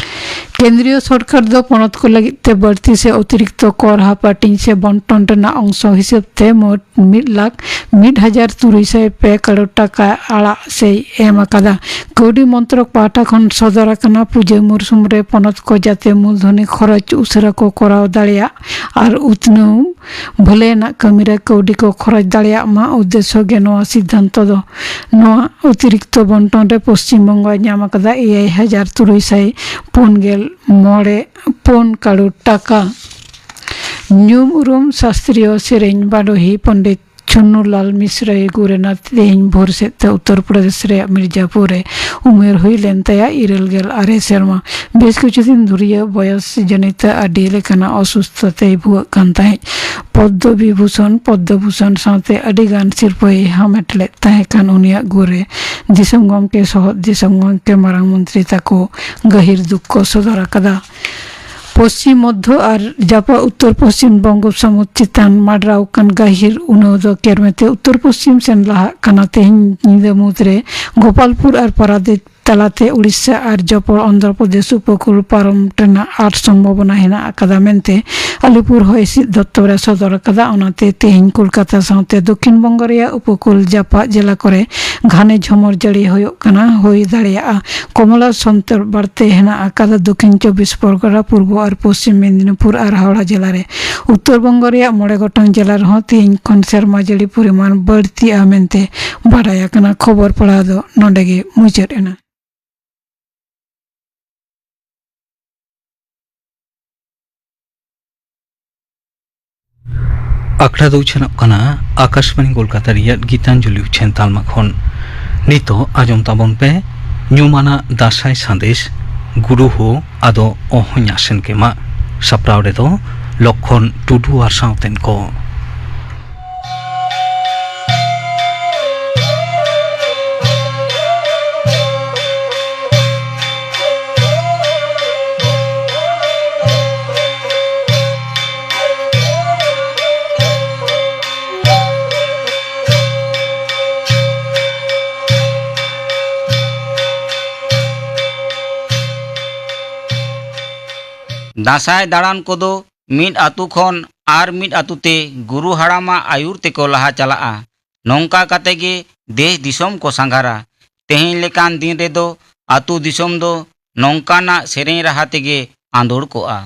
ᱠᱮᱱᱫᱨᱤᱭᱚ ᱥᱚᱨᱠᱟᱨ ᱫᱚ ᱯᱚᱱᱚᱛ ᱠᱚ ᱞᱟᱹᱜᱤᱫ ᱛᱮ ᱵᱟᱹᱲᱛᱤ ᱥᱮ ᱚᱛᱤᱨᱤᱠᱛᱚ ᱠᱚᱨ ᱦᱟᱯᱟᱴᱤᱧ ᱥᱮ ᱵᱚᱱᱴᱚᱱ ᱨᱮᱱᱟᱜ ᱚᱝᱥᱚ ᱦᱤᱥᱟᱹᱵ ᱛᱮ ᱢᱳᱴ ᱢᱤᱫ ᱞᱟᱠᱷ ᱢᱤᱫ ᱦᱟᱡᱟᱨ ᱛᱩᱨᱩᱭ ᱥᱟᱭ ᱯᱮ ᱠᱟᱨᱳᱲ ᱴᱟᱠᱟ ᱟᱲᱟᱜ ᱥᱮᱭ ᱮᱢ ᱟᱠᱟᱫᱟ᱾ ᱠᱟᱹᱣᱰᱤ ᱢᱚᱱᱛᱨᱚᱠ ᱯᱟᱦᱴᱟ ᱠᱷᱚᱱ ᱥᱚᱫᱚᱨ ᱟᱠᱟᱱᱟ ᱯᱩᱡᱟᱹ ᱢᱩᱨᱥᱩᱢ ᱨᱮ ᱯᱚᱱᱚᱛ ᱠᱚ ᱡᱟᱛᱮ ᱢᱩᱞᱫᱷᱚᱱᱤ ᱠᱷᱚᱨᱚᱪ ᱩᱥᱟᱹᱨᱟ ᱠᱚ ᱠᱚᱨᱟᱣ ᱫᱟᱲᱮᱭᱟᱜ ᱟᱨ ᱩᱛᱱᱟᱹᱣ ᱵᱷᱟᱹᱞᱟᱹᱭ ᱟᱱᱟᱜ ᱠᱟᱹᱢᱤ ᱨᱮ ᱠᱟᱹᱣᱰᱤ ᱠᱚ ᱠᱷᱚᱨᱚᱪ ᱫᱟᱲᱮᱭᱟᱜ ᱢᱟ ᱩᱫᱽᱫᱮᱥᱥᱚ ᱜᱮ ᱱᱚᱣᱟ ᱥᱤᱫᱽᱫᱷᱟᱱᱛᱚ ᱫᱚ᱾ ᱱᱚᱣᱟ ᱚᱛᱤᱨᱤᱠᱛᱚ ᱵᱚᱱᱴᱚᱱ ᱨᱮ ᱯᱚᱥᱪᱤᱢ ᱵᱚᱝᱜᱚᱭ ᱧᱟᱢ ᱟᱠᱟᱫᱟ ᱮᱭᱟᱭ ᱦᱟᱡᱟᱨ ᱛᱩᱨᱩᱭ ᱥᱟᱭ ᱯᱩᱱ ᱜᱮᱞ ᱢᱚᱬᱮ ᱯᱩᱱ ᱠᱟᱨᱳᱲ ᱴᱟᱠᱟ᱾ ᱧᱩᱢ ᱩᱨᱩᱢ ᱥᱟᱥᱛᱨᱤᱭᱚ ᱥᱮᱨᱮᱧ ᱵᱟᱰᱚᱦᱤ ᱯᱚᱱᱰᱤᱛ ᱪᱷᱩᱱᱱᱩᱞᱟᱞ ᱢᱤᱥᱨᱟᱭ ᱜᱩᱨ ᱮᱱᱟ ᱛᱮᱦᱮᱧ ᱵᱷᱳᱨ ᱥᱮᱫ ᱛᱮ ᱩᱛᱛᱚᱨ ᱯᱨᱚᱫᱮᱥ ᱨᱮᱭᱟᱜ ᱢᱤᱨᱡᱟᱯᱩᱨ ᱨᱮ᱾ ᱩᱢᱮᱨ ᱦᱩᱭ ᱞᱮᱱ ᱛᱟᱭᱟ ᱤᱨᱟᱹᱞ ᱜᱮᱞ ᱟᱨᱮ ᱥᱮᱨᱢᱟ᱾ ᱵᱮᱥ ᱠᱤᱪᱷᱩ ᱫᱤᱱ ᱫᱷᱩᱨᱤᱭᱟᱹ ᱵᱚᱭᱚᱥ ᱡᱚᱱᱤᱛ ᱟᱹᱰᱤ ᱞᱮᱠᱟᱱᱟᱜ ᱚᱥᱩᱥᱛᱷᱚᱛᱟᱭ ᱵᱷᱩᱜᱟᱹᱜ ᱠᱟᱱ ᱛᱟᱦᱮᱸᱫ᱾ ᱯᱚᱫᱽᱫᱚᱵᱤᱵᱷᱩᱥᱚᱱ, ᱯᱚᱫᱽᱫᱚᱵᱷᱩᱥᱚᱱ ᱥᱟᱶᱛᱮ ᱟᱹᱰᱤ ᱜᱟᱱ ᱥᱤᱨᱯᱟᱹᱭ ᱦᱟᱢᱮᱴ ᱞᱮᱫ ᱛᱟᱦᱮᱸ ᱠᱟᱱ ᱩᱱᱤᱭᱟᱜ ᱜᱩᱨ ᱨᱮ ᱫᱤᱥᱚᱢ ᱜᱚᱢᱠᱮ ᱥᱚᱦᱚᱫ ᱫᱤᱥᱚᱢ ᱜᱚᱢᱠᱮ, ᱢᱟᱨᱟᱝ ᱢᱚᱱᱛᱨᱤ ᱛᱟᱠᱚ ᱜᱟᱹᱦᱤᱨ ᱫᱩᱠ ᱠᱚ ᱥᱚᱫᱚᱨ ᱟᱠᱟᱫᱟ᱾ ᱯᱚᱥᱪᱤᱢ ᱢᱚᱫᱽᱫᱷᱚ ᱟᱨ ᱡᱟᱯᱟᱜ ᱩᱛᱛᱚᱨ ᱯᱚᱥᱪᱤᱢ ᱵᱚᱝᱜᱳᱯᱥᱟᱢᱩᱫ ᱪᱮᱛᱟᱱ ᱢᱟᱰᱨᱟᱣ ᱠᱟᱱ ᱜᱟᱹᱦᱤᱨ ᱩᱱᱟᱹᱣ ᱫᱚ ᱠᱮᱨᱢᱮᱛᱮ ᱩᱛᱛᱚᱨ ᱯᱚᱥᱪᱤᱢ ᱥᱮᱱ ᱞᱟᱦᱟᱜ ᱠᱟᱱᱟ᱾ ᱛᱮᱦᱮᱧ ᱧᱤᱫᱟᱹ ᱢᱩᱫᱽᱨᱮ ᱜᱳᱯᱟᱞᱯᱩᱨ ᱟᱨ ᱯᱟᱨᱟᱫᱤᱯ ᱛᱟᱞᱟᱛᱮ ᱩᱲᱤᱥᱥᱟ ᱟᱨ ᱡᱚᱯᱚᱲ ᱚᱱᱫᱷᱨᱚ ᱯᱨᱚᱫᱮᱥ ᱩᱯᱚᱠᱩᱞ ᱯᱟᱨᱚᱢ ᱨᱮᱱᱟᱜ ᱟᱸᱴ ᱥᱚᱢᱵᱷᱚᱵᱚᱱᱟ ᱦᱮᱱᱟᱜ ᱟᱠᱟᱫᱟ ᱢᱮᱱᱛᱮ ᱟᱞᱤᱯᱩᱨ ᱦᱚᱭ ᱦᱤᱸᱥᱤᱫ ᱫᱚᱯᱛᱚᱨ ᱮ ᱥᱚᱫᱚᱨ ᱟᱠᱟᱫᱟ᱾ ᱚᱱᱟᱛᱮ ᱛᱮᱦᱮᱧ ᱠᱳᱞᱠᱟᱛᱟ ᱥᱟᱶᱛᱮ ᱫᱚᱠᱠᱷᱤᱱ ᱵᱚᱝᱜᱚ ᱨᱮᱭᱟᱜ ᱩᱯᱚᱠᱩᱞ ᱡᱟᱯᱟᱜ ᱡᱮᱞᱟ ᱠᱚᱨᱮ ᱜᱷᱟᱱᱮ ᱡᱷᱚᱢᱚᱨ ᱡᱟᱹᱲᱤ ᱦᱩᱭᱩᱜ ᱠᱟᱱᱟ, ᱦᱩᱭ ᱫᱟᱲᱮᱭᱟᱜᱼᱟ᱾ ᱠᱚᱢᱚᱞᱟ ᱥᱚᱱᱛᱚᱨ ᱵᱟᱨᱛᱮ ᱦᱮᱱᱟᱜ ᱟᱠᱟᱫᱟ ᱫᱚᱠᱠᱷᱤᱱ ᱪᱚᱵᱵᱤᱥ ᱯᱚᱨᱜᱚᱱᱟ, ᱯᱩᱨᱵᱚ ᱟᱨ ᱯᱚᱥᱪᱤᱢ ᱢᱮᱫᱤᱱᱤᱯᱩᱨ ᱟᱨ ᱦᱟᱣᱲᱟ ᱡᱮᱞᱟ ᱨᱮ᱾ ᱩᱛᱛᱚᱨ ᱵᱚᱝᱜᱚ ᱨᱮᱭᱟᱜ ᱢᱚᱬᱮ ᱜᱚᱴᱟᱝ ᱡᱮᱞᱟ ᱨᱮᱦᱚᱸ ᱛᱮᱦᱮᱧ ᱠᱷᱚᱱ ᱥᱮᱨᱢᱟ ᱡᱟᱹᱲᱤ ᱯᱚᱨᱤᱢᱟᱱ ᱵᱟᱹᱲᱛᱤᱜᱼᱟ ᱢᱮᱱᱛᱮ ᱵᱟᱰᱟᱭ ᱟᱠᱟᱱᱟ᱾ ᱠᱷᱚᱵᱚᱨ ᱯᱟᱲᱦᱟᱣ ᱫᱚ ᱱᱚᱰᱮ ᱜᱮ ᱢᱩᱪᱟᱹᱫ ᱮᱱᱟ᱾ ᱟᱠᱷᱲᱟ ᱫᱚ ᱩᱪᱷᱟᱹᱱᱚᱜ ᱠᱟᱱᱟ ᱟᱠᱟᱥᱵᱟᱬᱤ ᱠᱳᱞᱠᱟᱛᱟ ᱨᱮᱭᱟᱜ ᱜᱤᱛᱟᱧᱡᱚᱞᱤ ᱩᱪᱷᱟᱹᱱ ᱛᱟᱞᱢᱟ ᱠᱷᱚᱱ᱾ ᱱᱤᱛᱚᱜ ᱟᱸᱡᱚᱢ ᱛᱟᱵᱚᱱ ᱯᱮ ᱧᱩᱢᱟᱱᱟᱜ ᱫᱟᱸᱥᱟᱭ ᱥᱟᱸᱫᱮᱥ, ᱜᱩᱨᱩ ᱦᱳ ᱟᱫᱚ ᱚᱦᱚᱧ ᱟᱥᱮᱱ ᱠᱮᱢᱟ᱾ ᱥᱟᱯᱲᱟᱣ ᱨᱮᱫᱚ ᱞᱚᱠᱠᱷᱚᱱ ᱴᱩᱰᱩ ᱟᱨ ᱥᱟᱶᱛᱮᱱ ᱠᱚ᱾ ᱫᱟᱸᱥᱟᱭ ᱫᱟᱬᱟᱱ ᱠᱚᱫᱚ ᱢᱤᱫ ᱟᱹᱛᱩ ᱠᱷᱚᱱ ᱟᱨ ᱢᱤᱫ ᱟᱹᱛᱩ ᱛᱮ ᱜᱩᱨᱩ ᱦᱟᱲᱟᱢᱟᱜ ᱟᱹᱭᱩᱨ ᱛᱮᱠᱚ ᱞᱟᱦᱟ ᱪᱟᱞᱟᱜᱼᱟ᱾ ᱱᱚᱝᱠᱟ ᱠᱟᱛᱮ ᱜᱮ ᱫᱮᱥ ᱫᱤᱥᱚᱢ ᱠᱚ ᱥᱟᱸᱜᱷᱟᱨᱟ᱾ ᱛᱮᱦᱮᱧ ᱞᱮᱠᱟᱱ ᱫᱤᱱ ᱨᱮᱫᱚ ᱟᱹᱛᱩ ᱫᱤᱥᱚᱢ ᱫᱚ ᱱᱚᱝᱠᱟᱱᱟᱜ ᱥᱮᱨᱮᱧ ᱨᱟᱦᱟ ᱛᱮᱜᱮ ᱟᱸᱫᱳᱲ ᱠᱚᱜᱼᱟ᱾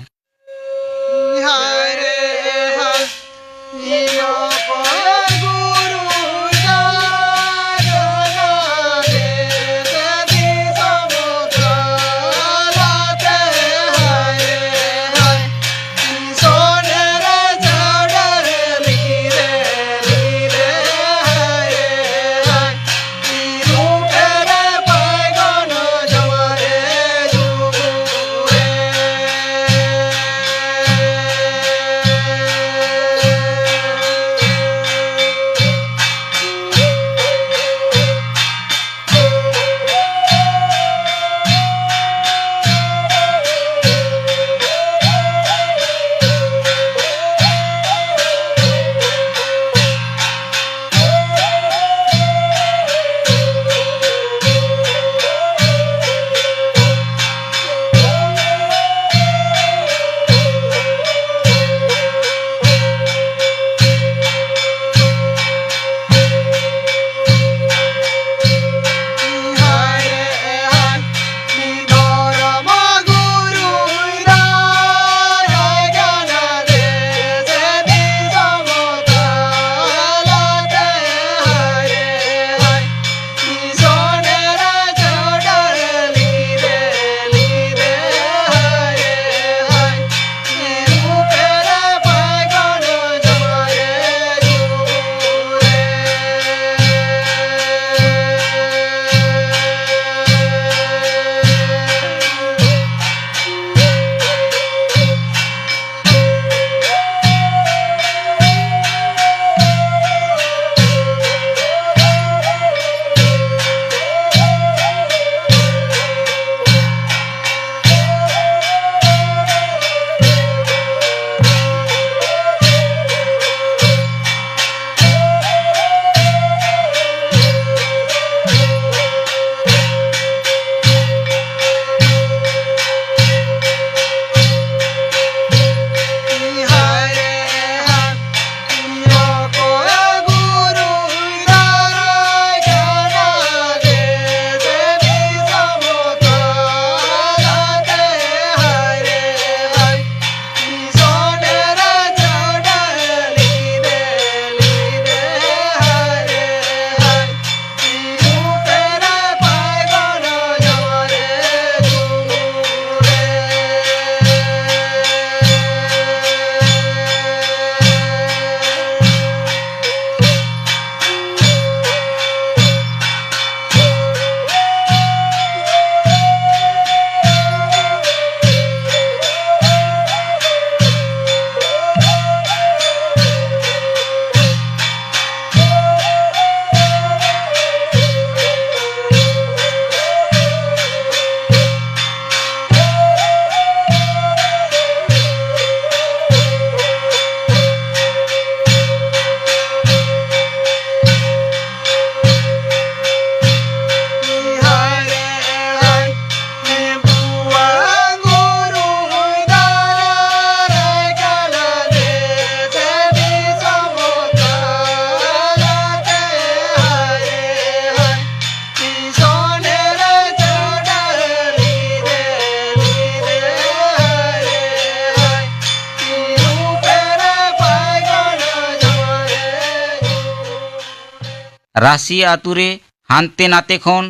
ᱨᱟᱹᱥᱤ ᱟᱹᱛᱩ ᱨᱮ ᱦᱟᱱᱛᱮ ᱱᱟᱛᱮ ᱠᱷᱚᱱ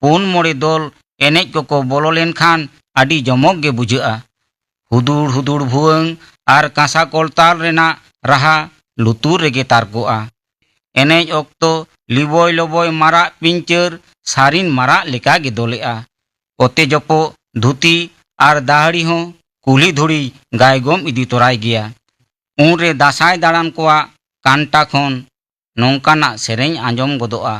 ᱯᱩᱱ ᱢᱚᱬᱮ ᱫᱚᱞ ᱮᱱᱮᱡ ᱠᱚᱠᱚ ᱵᱚᱞᱚ ᱞᱮᱱᱠᱷᱟᱱ ᱟᱹᱰᱤ ᱡᱚᱢᱚᱠ ᱜᱮ ᱵᱩᱡᱷᱟᱹᱜᱼᱟ᱾ ᱦᱩᱫᱩᱲ ᱦᱩᱫᱩᱲ ᱵᱷᱩᱣᱟᱹᱝ ᱟᱨ ᱠᱟᱸᱥᱟ ᱠᱚᱨᱛᱟᱞ ᱨᱮᱱᱟᱜ ᱨᱟᱦᱟ ᱞᱩᱛᱩᱨ ᱨᱮᱜᱮ ᱛᱟᱨᱠᱚᱜᱼᱟ᱾ ᱮᱱᱮᱡ ᱚᱠᱛᱚ ᱞᱤᱵᱚᱭ ᱞᱚᱵᱚᱭ ᱢᱟᱨᱟᱜ ᱯᱤᱧᱪᱟᱹᱨ ᱥᱟᱹᱨᱤᱱ ᱢᱟᱨᱟᱜ ᱞᱮᱠᱟ ᱜᱮ ᱫᱚᱞᱮᱜᱼᱟ᱾ ᱚᱛᱮ ᱡᱚᱯᱚᱜ ᱫᱷᱩᱛᱤ ᱟᱨ ᱫᱟᱹᱦᱲᱤ ᱦᱚᱸ ᱠᱩᱞᱦᱤ ᱫᱷᱩᱲᱤ ᱜᱟᱭᱜᱚᱢ ᱤᱫᱤ ᱛᱚᱨᱟᱭ ᱜᱮᱭᱟ᱾ ᱩᱱᱨᱮ ᱫᱟᱸᱥᱟᱭ ᱫᱟᱬᱟᱱ ᱠᱚᱣᱟᱜ ᱠᱟᱱᱴᱟ ᱠᱷᱚᱱ ᱱᱚᱝᱠᱟᱱᱟᱜ ᱥᱮᱨᱮᱧ ᱟᱸᱡᱚᱢ ᱜᱚᱫᱚᱜᱼᱟ᱾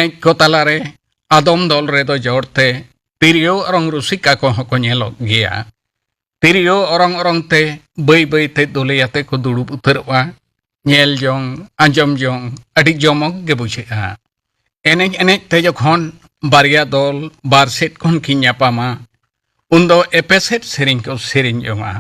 ᱮᱱᱮᱡ ᱠᱚ ᱛᱟᱞᱟᱨᱮ ᱟᱫᱚᱢ ᱫᱚᱞ ᱨᱮᱫᱚ ᱡᱚᱲ ᱛᱮ ᱛᱤᱨᱭᱳ ᱚᱨᱚᱝ ᱨᱩᱥᱤᱠᱟ ᱠᱚᱦᱚᱸ ᱠᱚ ᱧᱮᱞᱚᱜ ᱜᱮᱭᱟ᱾ ᱛᱤᱨᱭᱳ ᱚᱨᱚᱝ ᱚᱨᱚᱝ ᱛᱮ ᱵᱟᱹᱭ ᱵᱟᱹᱭ ᱛᱮ ᱫᱩᱞᱟᱹᱭ ᱟᱛᱮ ᱠᱚ ᱫᱩᱲᱩᱵ ᱩᱛᱟᱹᱨᱚᱜᱼᱟ᱾ ᱧᱮᱞ ᱡᱚᱝ, ᱟᱸᱡᱚᱢ ᱡᱚᱝ ᱟᱹᱰᱤ ᱡᱚᱢᱚᱠ ᱜᱮ ᱵᱩᱡᱷᱟᱹᱜᱼᱟ᱾ ᱮᱱᱮᱡ ᱮᱱᱮᱡ ᱛᱮ ᱡᱚᱠᱷᱚᱱ ᱵᱟᱨᱭᱟ ᱫᱚᱞ ᱵᱟᱨ ᱥᱮᱫ ᱠᱷᱚᱱ ᱠᱤᱱ ᱧᱟᱯᱟᱢᱟ, ᱩᱱᱫᱚ ᱮᱯᱮᱥᱮᱫ ᱥᱮᱨᱮᱧ ᱠᱚ ᱥᱮᱨᱮᱧ ᱡᱚᱝᱟ᱾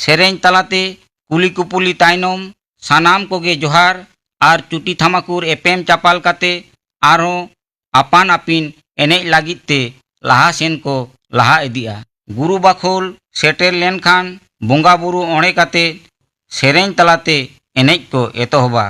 ᱥᱮᱨᱮᱧ ᱛᱟᱞᱟᱛᱮ ᱠᱩᱞᱤ ᱠᱩᱯᱩᱞᱤ ᱛᱟᱭᱱᱚᱢ ᱥᱟᱱᱟᱢ ᱠᱚᱜᱮ ᱡᱚᱦᱟᱨ ᱟᱨ ᱪᱩᱴᱤ ᱛᱷᱟᱢᱟᱠᱩᱨ ᱮᱯᱮᱢ ᱪᱟᱯᱟᱞ ᱠᱟᱛᱮ ᱟᱨᱦᱚᱸ ᱟᱯᱟᱱ ᱟᱹᱯᱤᱱ ᱮᱱᱮᱡ ᱞᱟᱹᱜᱤᱫ ᱛᱮ ᱞᱟᱦᱟ ᱥᱮᱱ ᱠᱚ ᱞᱟᱦᱟ ᱤᱫᱤᱜᱼᱟ᱾ ᱜᱩᱨᱩ ᱵᱟᱠᱷᱳᱞ ᱥᱮᱴᱮᱨ ᱞᱮᱱᱠᱷᱟᱱ ᱵᱚᱸᱜᱟ ᱵᱩᱨᱩ ᱚᱬᱮ ᱠᱟᱛᱮ ᱥᱮᱨᱮᱧ ᱛᱟᱞᱟᱛᱮ ᱮᱱᱮᱡ ᱠᱚ ᱮᱛᱚᱦᱚᱵᱟ᱾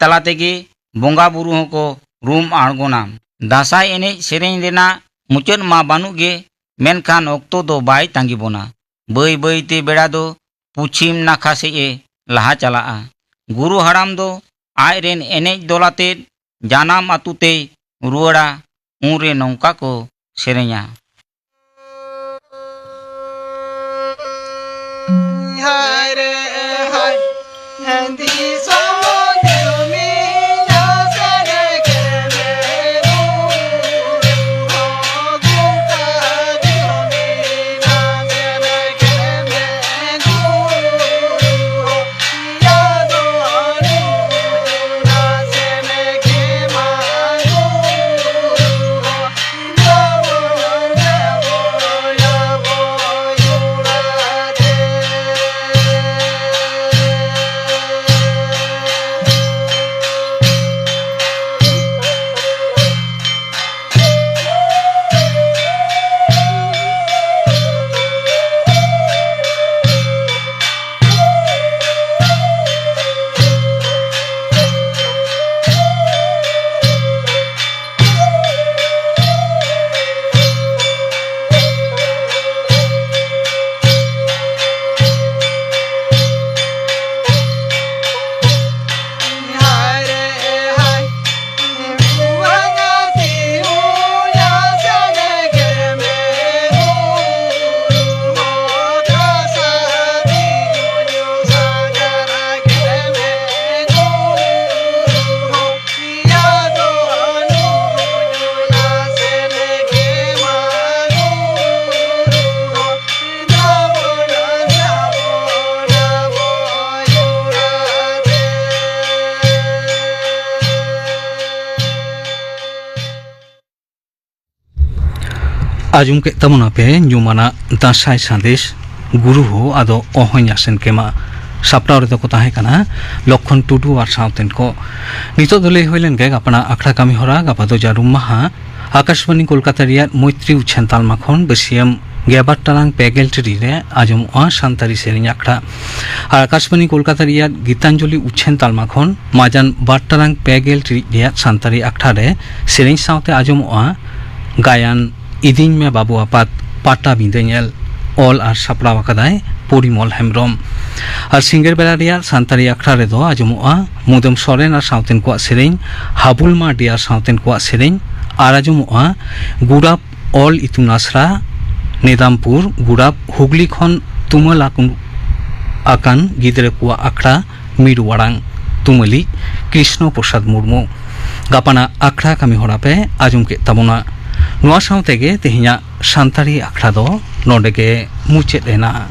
ᱛᱟᱞᱟ ᱛᱮᱜᱮ ᱵᱚᱸᱜᱟ ᱵᱩᱨᱩ ᱦᱚᱸᱠᱚ ᱨᱩᱢ ᱟᱬᱜᱚᱱᱟ᱾ ᱫᱟᱸᱥᱟᱭ ᱮᱱᱮᱡ ᱥᱮᱨᱮᱧ ᱨᱮᱱᱟᱜ ᱢᱩᱪᱟᱹᱫ ᱢᱟ ᱵᱟᱹᱱᱩᱜ ᱜᱮ, ᱢᱮᱱᱠᱷᱟᱱ ᱚᱠᱛᱚ ᱫᱚ ᱵᱟᱭ ᱛᱟᱺᱜᱤ ᱵᱚᱱᱟ᱾ ᱵᱟᱹᱭ ᱵᱟᱹᱭ ᱛᱮ ᱵᱮᱲᱟ ᱫᱚ ᱯᱩᱪᱷᱤᱢ ᱱᱟᱠᱷᱟ ᱥᱮᱫ ᱮ ᱞᱟᱦᱟ ᱪᱟᱞᱟᱜᱼᱟ᱾ ᱜᱩᱨᱩ ᱦᱟᱲᱟᱢ ᱫᱚ ᱟᱡ ᱨᱮᱱ ᱮᱱᱮᱡ ᱫᱚᱞ ᱟᱛᱮᱫ ᱡᱟᱱᱟᱢ ᱟᱹᱛᱩ ᱛᱮᱭ ᱨᱩᱣᱟᱹᱲᱟ᱾ ᱩᱱᱨᱮ ᱱᱚᱝᱠᱟ ᱠᱚ ᱥᱮᱨᱮᱧᱟ᱾ ᱟᱸᱡᱚᱢ ᱠᱮᱫ ᱛᱟᱵᱚᱱᱟᱯᱮ ᱧᱩᱢᱟᱱᱟᱜ ᱫᱟᱸᱥᱟᱭ ᱥᱟᱸᱫᱮᱥ, ᱜᱩᱨᱩ ᱦᱚ ᱟᱫᱚ ᱚᱦᱚᱧ ᱟᱥᱮᱱ ᱠᱮᱢᱟ᱾ ᱥᱟᱯᱲᱟᱣ ᱨᱮᱫᱚ ᱠᱚ ᱛᱟᱦᱮᱸ ᱠᱟᱱᱟ ᱞᱚᱠᱠᱷᱚᱱ ᱴᱩᱰᱩ ᱟᱨ ᱥᱟᱶᱛᱮᱱ ᱠᱚ᱾ ᱱᱤᱛᱚᱜ ᱫᱚ ᱞᱟᱹᱭ ᱦᱩᱭ ᱞᱮᱱ ᱜᱮ ᱜᱟᱯᱟᱱᱟᱜ ᱟᱠᱷᱲᱟ ᱠᱟᱹᱢᱤ ᱦᱚᱨᱟ᱾ ᱜᱟᱯᱟ ᱫᱚ ᱡᱟᱹᱨᱩᱢ ᱢᱟᱦᱟ᱾ ᱟᱠᱟᱥᱵᱟᱱᱤ ᱠᱳᱞᱠᱟᱛᱟ ᱨᱮᱭᱟᱜ ᱢᱳᱭᱛᱨᱤ ᱩᱪᱷᱟᱹᱱ ᱛᱟᱞᱢᱟ ᱠᱷᱚᱱ ᱵᱟᱹᱥᱭᱟᱹᱢ ᱜᱮᱞᱵᱟᱨ ᱴᱟᱲᱟᱝ ᱯᱮ ᱜᱮᱞ ᱴᱤᱲᱤᱡ ᱨᱮ ᱟᱸᱡᱚᱢᱚᱜᱼᱟ ᱥᱟᱱᱛᱟᱲᱤ ᱥᱮᱨᱮᱧ ᱟᱠᱷᱲᱟ᱾ ᱟᱨ ᱟᱠᱟᱥᱵᱟᱱᱤ ᱠᱳᱞᱠᱟᱛᱟ ᱨᱮᱭᱟᱜ ᱜᱤᱛᱟᱧᱡᱚᱞᱤ ᱩᱪᱷᱟᱹᱱ ᱛᱟᱞᱢᱟ ᱠᱷᱚᱱ ᱢᱟᱡᱟᱱ ᱵᱟᱨ ᱴᱟᱲᱟᱝ ᱯᱮ ᱜᱮᱞ ᱴᱤᱲᱤᱡ ᱨᱮᱭᱟᱜ ᱥᱟᱱᱛᱟᱲᱤ ᱟᱠᱷᱲᱟ ᱨᱮ ᱥᱮᱨᱮᱧ ᱥᱟᱶᱛᱮ ᱟᱸᱡᱚᱢᱚᱜᱼᱟ ᱜᱟᱭᱟᱱ ᱤᱫᱤᱧ ᱢᱮ ᱵᱟᱹᱵᱩ ᱟᱯᱟᱛ ᱯᱟᱴᱟᱵᱤᱸᱫᱟᱹ ᱧᱮᱞ᱾ ᱚᱞ ᱟᱨ ᱥᱟᱯᱲᱟᱣ ᱟᱠᱟᱫᱟᱭ ᱯᱚᱨᱤᱢᱚᱞ ᱦᱮᱢᱵᱽᱨᱚᱢ᱾ ᱟᱨ ᱥᱤᱸᱜᱟᱹᱲ ᱵᱮᱲᱟ ᱨᱮᱭᱟᱜ ᱥᱟᱱᱛᱟᱲᱤ ᱟᱠᱷᱲᱟ ᱨᱮᱫᱚ ᱟᱸᱡᱚᱢᱚᱜᱼᱟ ᱢᱩᱫᱟᱹᱢ ᱥᱚᱨᱮᱱ ᱟᱨ ᱥᱟᱶᱛᱮᱱ ᱠᱚᱣᱟᱜ ᱥᱮᱨᱮᱧ, ᱦᱟᱵᱩᱞ ᱢᱟᱨᱰᱤ ᱟᱨ ᱥᱟᱶᱛᱮᱱ ᱠᱚᱣᱟᱜ ᱥᱮᱨᱮᱧ, ᱟᱨ ᱟᱸᱡᱚᱢᱚᱜᱼᱟ ᱜᱩᱰᱟᱯ ᱚᱞ ᱤᱛᱩᱱ ᱟᱥᱲᱟ ᱱᱮᱫᱟᱢᱯᱩᱨ ᱜᱩᱰᱟᱯ ᱦᱩᱜᱽᱞᱤ ᱠᱷᱚᱱ ᱛᱩᱢᱟᱹᱞ ᱟᱠᱩ-, ᱟᱠᱟᱱ ᱜᱤᱫᱽᱨᱟᱹ ᱠᱚᱣᱟᱜ ᱟᱠᱷᱲᱟ ᱢᱤᱨᱩ ᱟᱲᱟᱝ᱾ ᱛᱩᱢᱟᱹᱞᱤᱡ ᱠᱨᱤᱥᱱᱚ ᱯᱨᱚᱥᱟᱫᱽ ᱢᱩᱨᱢᱩ᱾ ᱜᱟᱯᱟᱱᱟᱜ ᱟᱠᱷᱲᱟ ᱠᱟᱹᱢᱤ ᱦᱚᱨᱟ ᱯᱮ ᱟᱸᱡᱚᱢ ᱠᱮᱫ ᱛᱟᱵᱚᱱᱟ᱾ ᱱᱚᱣᱟ ᱥᱟᱶ ᱛᱮᱜᱮ ᱛᱮᱦᱮᱧᱟᱜ ᱥᱟᱱᱛᱟᱲᱤ ᱟᱠᱷᱲᱟ ᱫᱚ ᱱᱚᱰᱮ ᱜᱮ ᱢᱩᱪᱟᱹᱫ ᱮᱱᱟ᱾